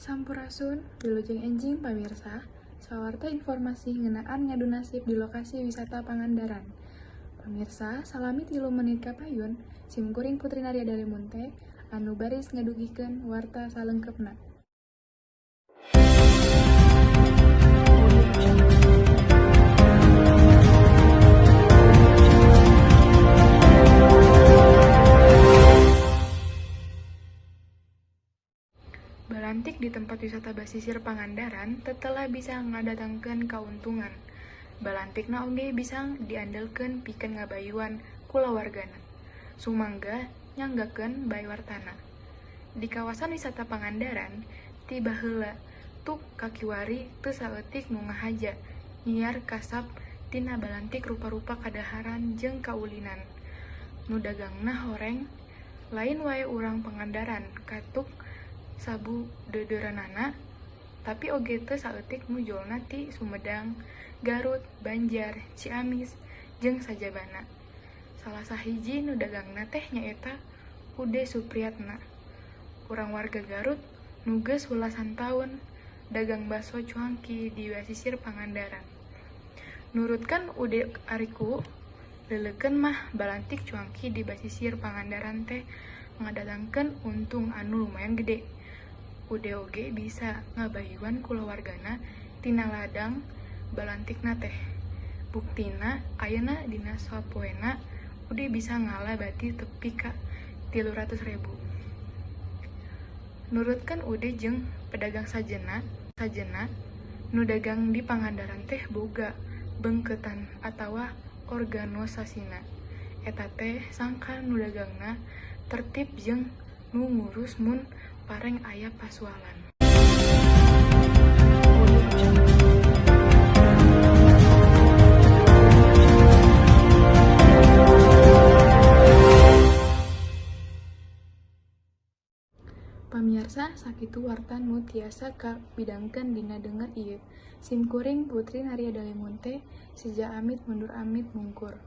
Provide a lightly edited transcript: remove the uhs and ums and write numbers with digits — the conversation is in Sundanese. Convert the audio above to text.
Sampurasun, wilujeng enjing pamirsa, sawarta informasi ngeunaan ngadu nasib di lokasi wisata Pangandaran. Pamirsa, salami 3 menit kapayun, sim kuring Putri Naria Dalimunte, anu baris ngadugikeun warta salengkepna. Balantik di tempat wisata basisir Pangandaran tetela bisa ngadatangkeun kauntungan. Balantikna oge bisa diandelkeun pikeun ngabayuan kulawargana. Sumangga nyanggakeun bae wartana. Di kawasan wisata Pangandaran, ti baheula tuk kakiwari teu saeutik nu ngahaja nyiar kasab tina balantik rupa-rupa kadaharan jeung kaulinan. Nu dagangna horeng lain wae urang Pangandaran katuk sabudeureuranana, tapi oge teu saeutik nu jolna ti Sumedang, Garut, Banjar, Ciamis, jeung sajabana. Salah sahiji nu dagangna teh nyaeta Ude Supriyatna, urang warga Garut nu geus welasan taun dagang baso cuangki di basisir Pangandaran. Nurutkeun Ude ari ku leulekeun mah balantik cuangki di basisir Pangandaran teh ngadatangkeun untung anu lumayan gede. Ude oge bisa ngabayuan kulawargana tina ladang balantikna teh. Buktina ayeuna dina sapoena Ude bisa ngala bati tepi ka 300.000. Nurutkeun Ude jeung pedagang sejenna, nu dagang di Pangandaran teh boga beungkeutan atawa organosasina. Eta teh sangkan nu dagangna tertib jeung nu ngurus mun pareng aya pasualan. Pamiarsa, sakitu warta nu tiasa kabidangkeun dina deungeun ieu. Sim kuring Putri Naria Dalimunte, seja amit mundur amit mungkur.